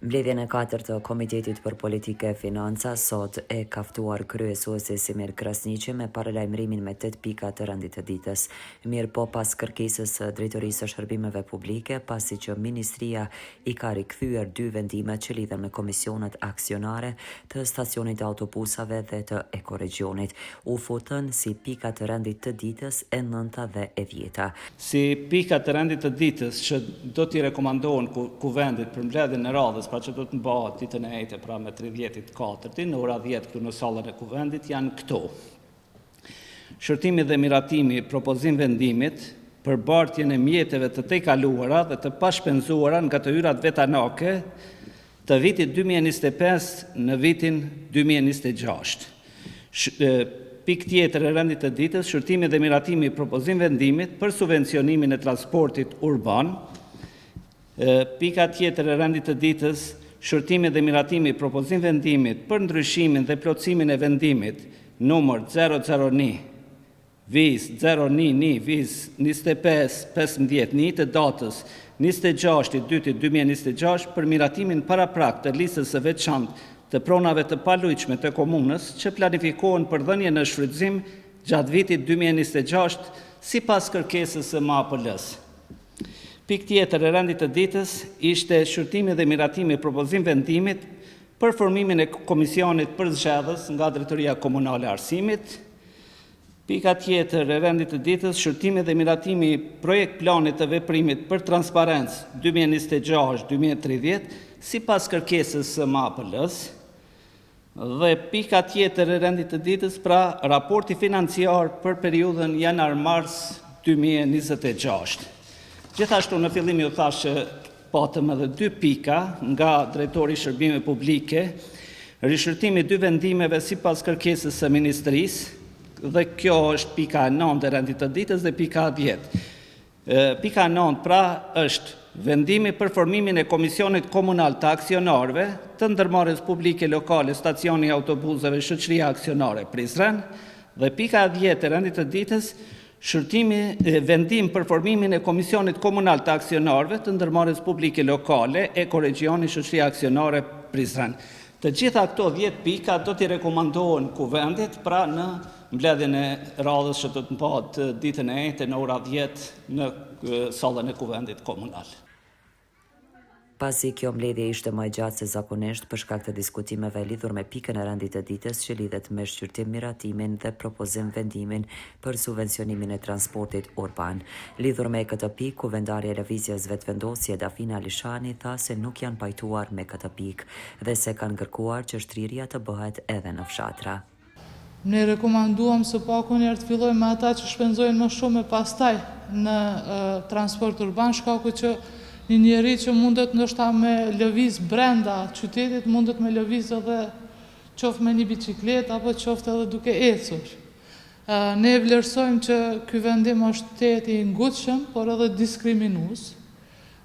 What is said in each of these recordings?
Mbledhjen e katërt të Komitetit për Politikë e Financa sot e ka ftuar kryesuesi Semir Krasniqi me paralajmërimin me tetë pika të rendit të ditës. Mirëpo pas kërkesës së Drejtorisë së Shërbimeve Publike, pasi që Ministria i ka rikthyer dy vendime që lidhen me komisionet aksionare të stacionit të autobusave dhe të Ekoregjionit, u futën si pika të rendit të ditës e nënta dhe e dhjeta. Si pika të rendit të ditës që do t'i rekomandohen Kuvendit për mbledhjen e radhës, pra që do të mbahet ditën e enjte, pra me 30 i katërti, në ora 10 këtu në sallën e Kuvendit, janë këto. Shqyrtimi dhe miratimi i propozim vendimit për bartjen e mjeteve të tejkaluara dhe të pashpenzuara nga të hyrat vetanake të vitit 2025 në vitin 2026. Pikë tjetër e rendit të ditës, shqyrtimi dhe miratimi i propozim vendimit për subvencionimin e transportit urban. Pika tjetër e rendit të ditës, shqyrtimi dhe miratimi i propozim vendimit për ndryshimin dhe plotësimin e vendimit numër 001 vizë 011 vizë 25 15 1 të datës 26 i dyti 2026 për miratimin paraprak të listës së veçantë të pronave të paluajtshme të komunës që planifikohen për dhënie në shfrytëzim gjatë vitit 2026 sipas kërkesës së MAPL-së. Pikë tjetër e rendit të ditës ishte shqyrtimi dhe miratimi i propozim vendimit për formimin e komisionit përzgjedhës nga Drejtoria Komunale e Arsimit. Pika tjetër e rendit të ditës, shqyrtimi dhe miratimi i projekt planit të veprimit për transparencë 2026-2030 sipas kërkesës së MAPL-së. Dhe pika tjetër e rendit të ditës, pra raporti financiar për periudhën janar-mars 2026. Gjithashtu në fillim ju thash që patëm edhe dy pika nga drejtori i shërbimeve publike, rishqyrtimi i dy vendimeve sipas kërkesës së ministrisë, dhe kjo është pika e 9 e rendit të ditës dhe pika 10. Pika 9 pra është vendimi për formimin e Komisionit Komunal të Aksionarëve të ndërmarrjes publike lokale Stacioni i Autobusëve Shoqëria Aksionare Prizren dhe pika 10 e rendit të ditës shqyrtimi vendim për formimin e Komisionit Komunal të Aksionarëve të ndërmarrjes publike lokale Ekoregjioni Shoqëria Aksionare Prizren. Të gjitha këto 10 pika do t'i rekomandohen Kuvendit pra në mbledhjen e radhës që do të mbahet ditën e enjte në ora 10 në sallën e Kuvendit Komunal. Pasi kjo mbledhje ishte më e gjatë se zakonisht për shkak të diskutimeve lidhur me pikën e rendit të ditës që lidhet me shqyrtim miratimin dhe propozim vendimin për subvencionimin e transportit urban. Lidhur me këtë pikë, kuvendarja e Lëvizjes Vetëvendosje Dafina Lishani tha se nuk janë pajtuar me këtë pikë dhe se kanë kërkuar që shtrirja të bëhet edhe në fshatra. Ne rekomanduam së paku njëherë të fillojmë me ata që shpenzojnë më shumë e pastaj në transport urban, shkaku që një njeri që mundet ndoshta me lëviz brenda qytetit, mundet me lëviz edhe qoftë me një biçikletë apo qoftë edhe duke ecur. Ne vlerësojmë që ky vendim është tejet i ngutshëm, por edhe diskriminues.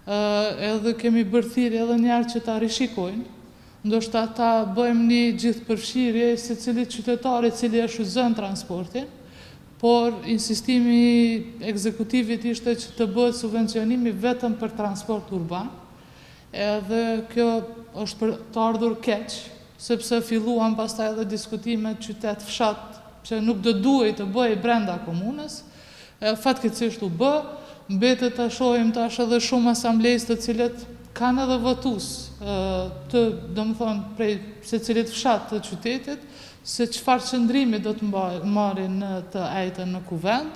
Edhe kemi bërë thirrje edhe njëherë që ta rishikojnë, ndoshta ta bëjmë një gjithëpërfshirje i secilit qytetar i cili e shfrytëzon transportin, por insistimi i ekzekutivit ishte që të bëhet subvencionimi vetëm për transport urban, edhe kjo është për të ardhur keq, sepse filluam pastaj edhe diskutimet qytet-fshat që nuk do duhej të bëhej brenda komunës, Fatkeqësisht u bë, mbetet ta shohim tash edhe shumë asambleistë të cilët kanë edhe votues të, domethënë, prej secilit fshat të qytetit, se çfarë qëndrimi do të marrin në të enjten në Kuvend.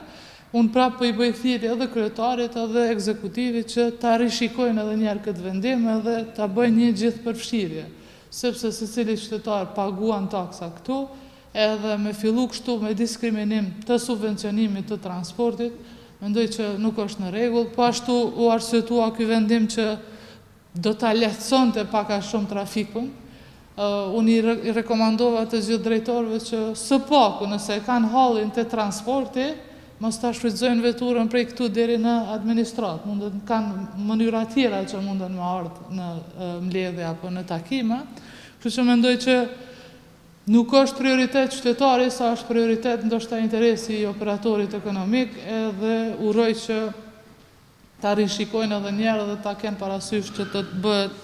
Unë prapë po i bëj thirrje edhe kryetarit edhe ekzekutivit që ta rishikojnë edhe një herë këtë vendim edhe ta bëjnë një gjithëpërfshirje, sepse secili qytetar paguan taksa këtu, Edhe me fillu kështu me diskriminim të subvencionimit të transportit, mendoj që nuk është në rregull. Po ashtu u arsyetua ky vendim që do ta lehtësonte pak a shumë trafikun. Unë i rekomandova të gjithë drejtorëve që së paku nëse e kanë hallin te transporti, mos ta shfrytëzojnë veturën prej këtu deri në administratë. Mundet kanë mënyra tjera që munden me ardhë në mbledhje apo në takime. Kështu që mendoj që Nuk është prioritet qytetari sa është prioritet ndoshta interesi i operatorit ekonomik edhe uroj që ta rishikojnë edhe një herë dhe ta kenë parasysh që të bëhet.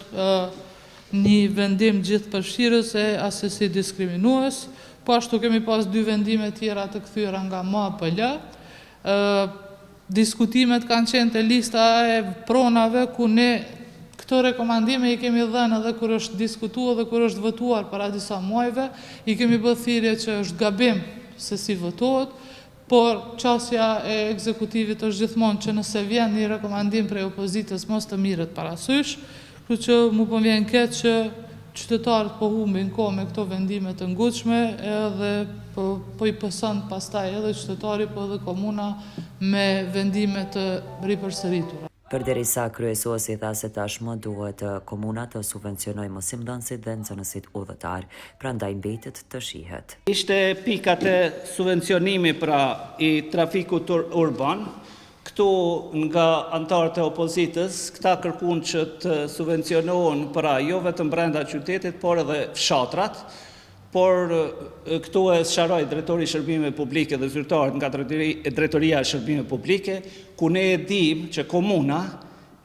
një vendim gjithëpërfshirës e assesi diskriminues. Po ashtu kemi pas dy vendime tjera të kthyera nga MAPL. Diskutimet kanë qenë te lista e pronave ku ne këto rekomandime i kemi dhënë edhe kur është diskutu edhe kur është votuar para disa muajve, i kemi bë thirrje që është gabim se si votohet, por qasja e ekzekutivit është gjithmonë që nëse vjen një rekomandim prej opozitës mos të mirret parasysh, Kështu që mu po më vjen keq që qytetarët po humbin kohë me këto vendime të ngutshme edhe po, po i pëson pastaj edhe qytetari po edhe komuna me vendime të ripërsëritura. Përderisa kryesuesi tha se tashmë duhet komuna të subvencionojë mësimdhënësit dhe nxënësit udhëtarë, prandaj mbetet të shihet. Ishte pika te subvencionimi pra i trafikut urban, Këtu nga anëtarët e opozitës, këta kërkuan që të subvencionohen pra jo vetëm brenda qytetit, por edhe fshatrat, por këtu e sqaroi drejtori i shërbimeve publike dhe zyrtarët nga drejtoria e shërbimeve publike, ku ne e dimë që komuna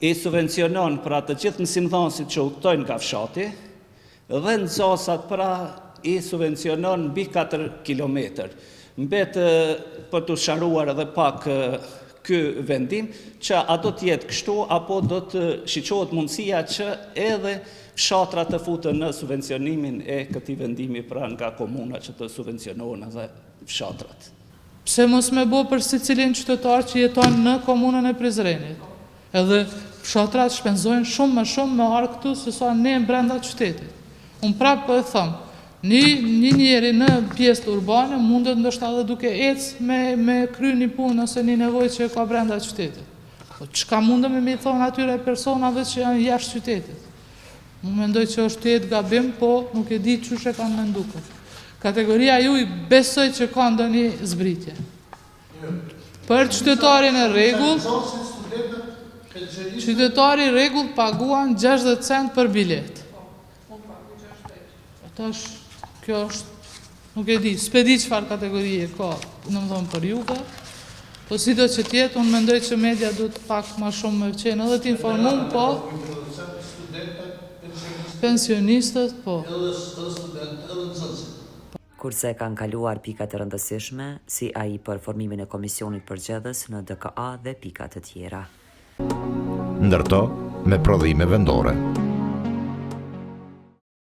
i subvencionon pra të gjithë mësimdhënësit që udhëtojnë nga fshati, Dhe nxënësat pra i subvencionon mbi 4 kilometër. Mbet për t'u sqaruar edhe pak ky vendim, që a do të jetë kështu apo do të shiqohet mundësia që edhe fshatrat të futen në subvencionimin e këtij vendimi pra nga komuna që të subvencionohen edhe fshatrat. Pse mos me bo për secilin qytetar që jeton në komunën e Prizrenit? Edhe fshatrat shpenzojnë shumë më shumë me ardhë këtu se sa ne brenda qytetit. Unë prapë po e them, një një njeri në pjesë urbane mundet ndoshta edhe duke ecë me me kry një punë ose një nevojë që e ka brenda qytetit. Po çka mundemi me i thonë atyre personave që janë jashtë qytetit? Unë mendoj që është tejet gabim, po nuk e di qysh e kanë mendu këtë. Kategoria juj besoj që ka ndonjë zbritje. Për qytetarin e rregullt, qytetari i rregullt paguan 60 cent për biletë. Po tash, kjo është, nuk e di, s'pe di çfarë kategorie ka, domethonë për juve, po sido që t'jetë, unë mendoj që media duhet pak ma shumë me qenë edhe t'informum, po, pensionistët, po. Edhe studentët, edhe nxënësit. Kurse kanë kaluar pika të rëndësishme, si ai për formimin e komisionit përzgjedhës në DKA dhe pika të tjera. Ndërto me prodhime vendore.